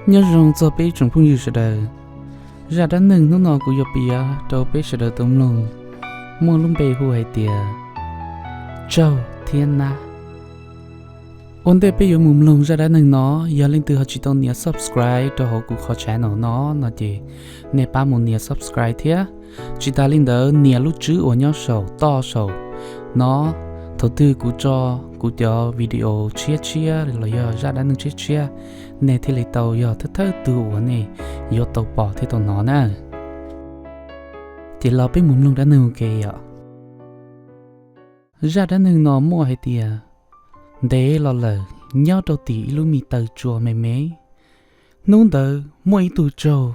Nyob zoo txog peb tsoom phooj ywg sawv daws. Zaj dab neeg hnub no kuv yuav piav rau peb sawv daws tau mloog muaj lub npe hu hais tias Tsaug thiab Nab. Ua ntej peb yuav mus mloog zaj dab neeg no, yog leej twg ho tsis tau nias subscribe rau hauv kuv qhov channel no no ces nej pab mus nias subscribe thiab. Tsis tas li ntawd nias lub tswb uas nyob saum toj saum no, thaum twg kuv tso kuv cov video tshiab tshiab los yog zaj dab neeg tshiab tshiab, nej thiaj li tau yog thawj thawj tug uas nej yuav tau pom thiab tau hnov na. Ces los peb mus mloog dab neeg ua ke yom. Zaj dab neeg no muaj hais tias, ntev los lawm, nyob rau tim ib lub me taw tsua me me, hnub ntawd muaj ib tug tsaug,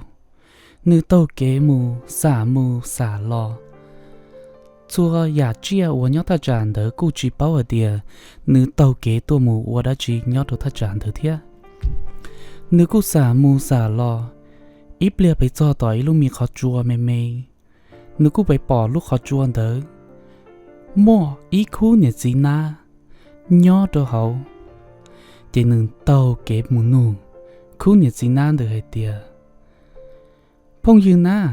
nws taug kev mus xam mus xam los. Txhua yam tsiaj uas nyob thaj tsam ntawd kuj tsis paub hais tias nws taug kev tuaj mus ua dab tsi nyob rau thaj tsam ntawd thiab. Nws kuj xam mus xam los, ib pliag pem txog tom ib lub me qhov tsua me me, nws kuj pem pom lub qhov tsua ntawd muaj ib khub niam txiv nab nyob rau hauv. Ces nws taug kev mus nug khub niam txiv nab ntawd hais tias, phooj ywg nab,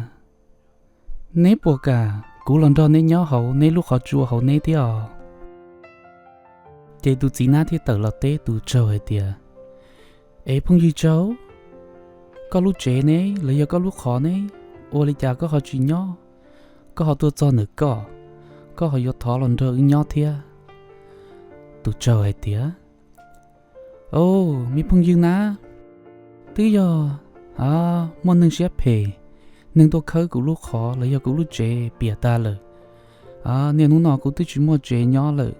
neb puas kam kuv los nrog neb nyob hauv neb lub qhov tsua hauv neb thiab os? Ces tus txiv nab thiaj tawm los teb tus tsaug hais tias, es phooj ywg tsaug, koj lub tsev ne los yog koj lub qhov ne, ua li cas koj ho tsis nyob, koj ho tuaj txog ntawm koj, koj ho yuav thov los nrog wb nyob thiab? Tus tsaug hais tias, o, me phooj ywg nab, twb yog muaj neeg siab phem, neeg tuaj khawb kuv lub qhov los yog kuv lub tsev piam tag lawm. Niaj hnub no kuv twb tsis muaj tsev nyob lawm,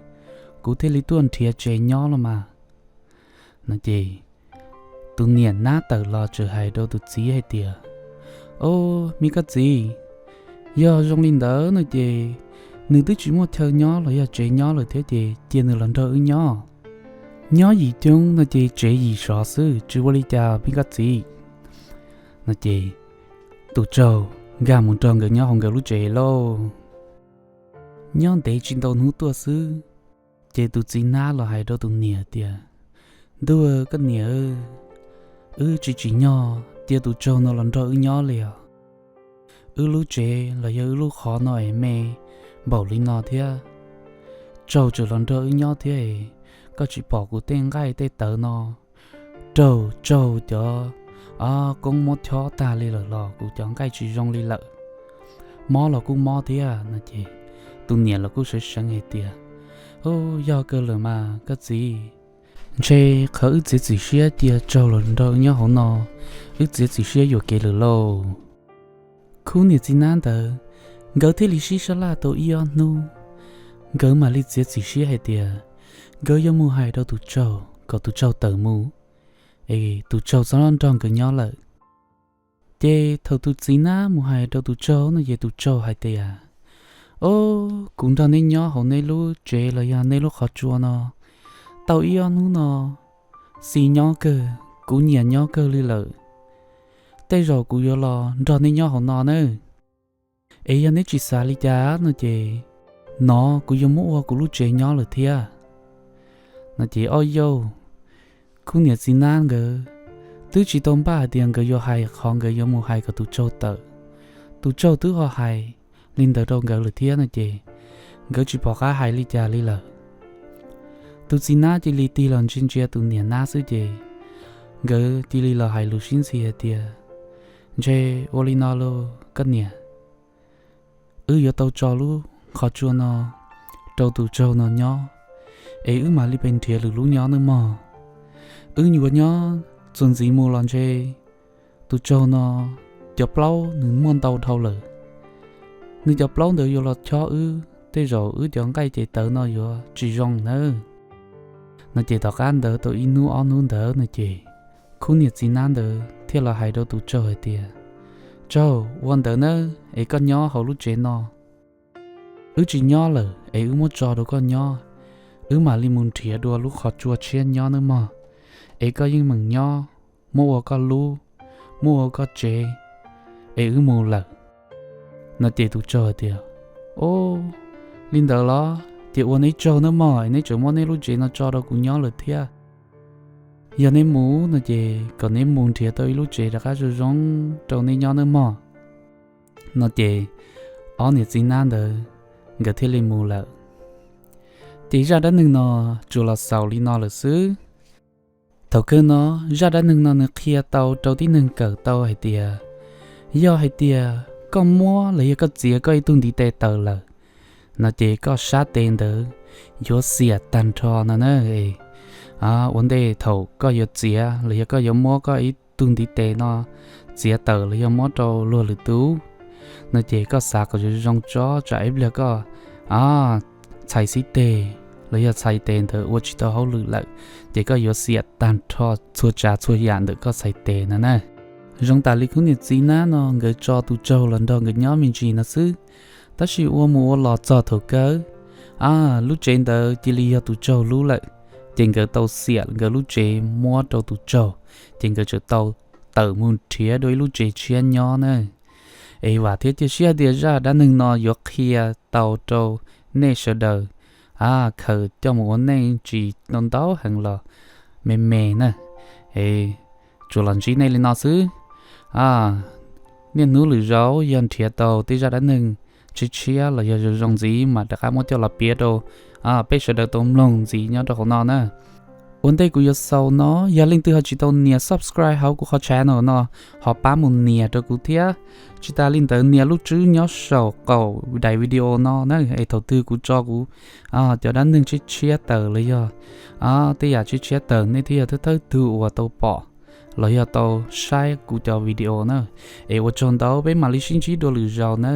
kuv thiaj li tuaj nrhiav tsev nyob los mas. No ces tus niam nab tawm los txawm hais rau tus txiv hais tias, o, me koj txiv, yog zoo li ntawd no ces nws twb tsis muaj chaw nyob los yog tsev nyob lawm thiab ces cia nws los nrog wb nyob. Nyob yim coob no ces tsev yim sov xwb, tsis ua li cas me koj txiv. No ces tus tsaug nkag mus nrog nkawd nyob hauv nkawd lub tsev lauj. Nyob ntev tsis ntau hnub tuaj xwb, ces tus txiv nab los hais rau tus niam tias, ntuj, koj niam, wb tsis tsim nyog cia tus tsaug no los nrog wb nyob li os. Wb lub tsev los yog wb lub qhov no es me npaum li no thiab, tsaug tseem los nrog wb nyob thiab es, koj tsis pom kuv tej nqaij tej tawv no raug tsaug cov koob mob chob tag li lawm los kuv cov nqaij tsis zoo li lawm, mob los kuj mob thiab. No ces tus niam los kuj seev seev hais tias, u, yog kawg lawm mas koj txiv, ntshe qhov wb txiav txim siab cia tsaug los nrog wb nyob hauv no, wb txiav txim siab yuam kev lawm lauj. Khub niam txiv nab ntawd, nkawd thiaj li sib sab laj tau ib ob hnub, nkawd mam li txiav txim siab hais tias nkawd yuav mus hais rau tus tsaug kom tus tsaug tawm mus, es tus tsaug txhob nrog nkawd nyob lawm. Ces thaum tus txiv nab mus hais rau tus tsaug no ces tus tsaug hais tias, o, kuv nrog neb nyob hauv neb lub tsev los yog neb lub qhov tsua no tau ib ob hnub no, xis nyob kawg, kuv nyiam nyob kawg li lawm. Tej zaum kuv yuav los nrog neb nyob hauv no nawb. Es yog neb tsis xav li cas no ces, no kuv yuav muab ua kuv lub tsev nyob lawm thiab. No ces ob yauj, khub niam txiv nab nkawd twb tsis tau npaj hais tias nkawd yuav hais qhov nkawd yuav mus hais kom tus tsaug tawm. Tus tsaug twb ho hais li ntawd rau nkawd lawm thiab no ces, nkawd tsis pom qab hais li cas li lawm. Tus txiv nab cia li tig los ntsia ntsia tus niam nab xwb ces, nkawd cia li los hais lus sib ntxhi hais tias, ntshe ua li no lauj koj niam, wb yuav tau tso lub qhov tsua no rau tus tsaug no nyob, es wb mam li pem nrhiav lwm lub nyob nawb mog. Wb yuav nyob txuas ntxiv mus los ntshe tus tsaug no cov plaub nws muaj ntau dhau lawm. Nws cov plaub ntawd yuav los chob wb, tej zaum wb cov nqaij ces tawv no yuav tsis zoo nawb. No ces tom qab ntawd tau ib hnub ob hnub ntawd no ces, khub niam txiv nab ntawd thiaj los hais rau tus tsaug hais tias, tsaug, ua ntawd nawb es koj nyob hauv lub tsev no, wb tsis nyob lawm es wb muab tso rau koj nyob, wb mam li mus nrhiav dua lub qhov tsua tshiab nyob nawb mog, es koj yeej meem nyob, muab ua koj lub, muab ua koj tsev, es wb mus lawm. No ces tus tsaug hais tias, o, li ntawd los ces ua neb tsaug nawb mog, es neb tseem muab neb lub tsev no tso rau kuv nyob lawm thiab. yog neb mus no ces kom neb mus nrhiav tau ib lub tsev rov qab zoo zoo rau neb nyob nawb mog. No ces ob niam txiv nab ntawd nkawd thiaj li mus lawm. Ces zaj dab neeg no tsuas los xaus li no lawm xwb. Thaum kawg no, zaj dab neeg no nws qhia tau rau tib neeg kawm tau hais tias, yog hais tias koj muab los yog koj txiav koj ib tug ntiv tes tawm lawm, no ces koj sab tes ntawd yuav xiam tag nrho no na. Ua ntej thaum koj yuav txiav los yog koj yuav muab koj ib tug ntiv tes no txiav tawm los yog muab rau luag lwm tus, no ces koj xav kom zoo zoo tso tsam ib pliag koj txhais xib teg los yog txhais tes ntawd ua tsis tau hauj lwm lawm, ces koj yuav xiam tag nrho txhua tsav txhua yam ntawm koj txhais tes no na. Zoo tam li khub niam txiv nab no nkawd tso tus tsaug los nrog nkawd nyob me ntsis no xwb, tab sis ua mus ua los txog thaum kawg, a, lub tsev ntawd cia li yog tus tsaug lub lawm, ces nkawd tau xiam nkawd lub tsev muab rau tus tsaug, ces nkawd tseem tau tawm mus nrhiav dua ib lub tsev tshiab nyob na. Es vam thiab cia siab tias zaj dab neeg no yuav qhia tau rau nej sawv daws, a, khaws coj mus ua neej tsis tau ntau heev los me me na. Es tsuas los ntsib nej li no xwb. A, niaj hnub lwm zaus yog nrhiav tau tej zaj dab neeg tshiab tshiab los yog zoo zoo ntxiv mas rov qab muab coj los piav rau peb sawv daws tau mloog ntxiv nyob rau hauv no na. Ua ntej kuv yuav xaus no, yog leej twg ho tsis tau nias subscribe hauv kuv qhov channel no, ho pab mus nias rau kuv thiab. Tsis tas li ntawd nias lub tswb nyob saum qaum daim video no na, es thaum twg kuv tso kuv cov dab neeg tshiab tshiab tawm los yog tej yam tshiab tshiab tawm nej thiaj yog thawj thawj tug uas tau pom los yog tau saib kuv cov video na. Es ua tsaug ntau, peb mam li sib ntsib dua lwm zaus na.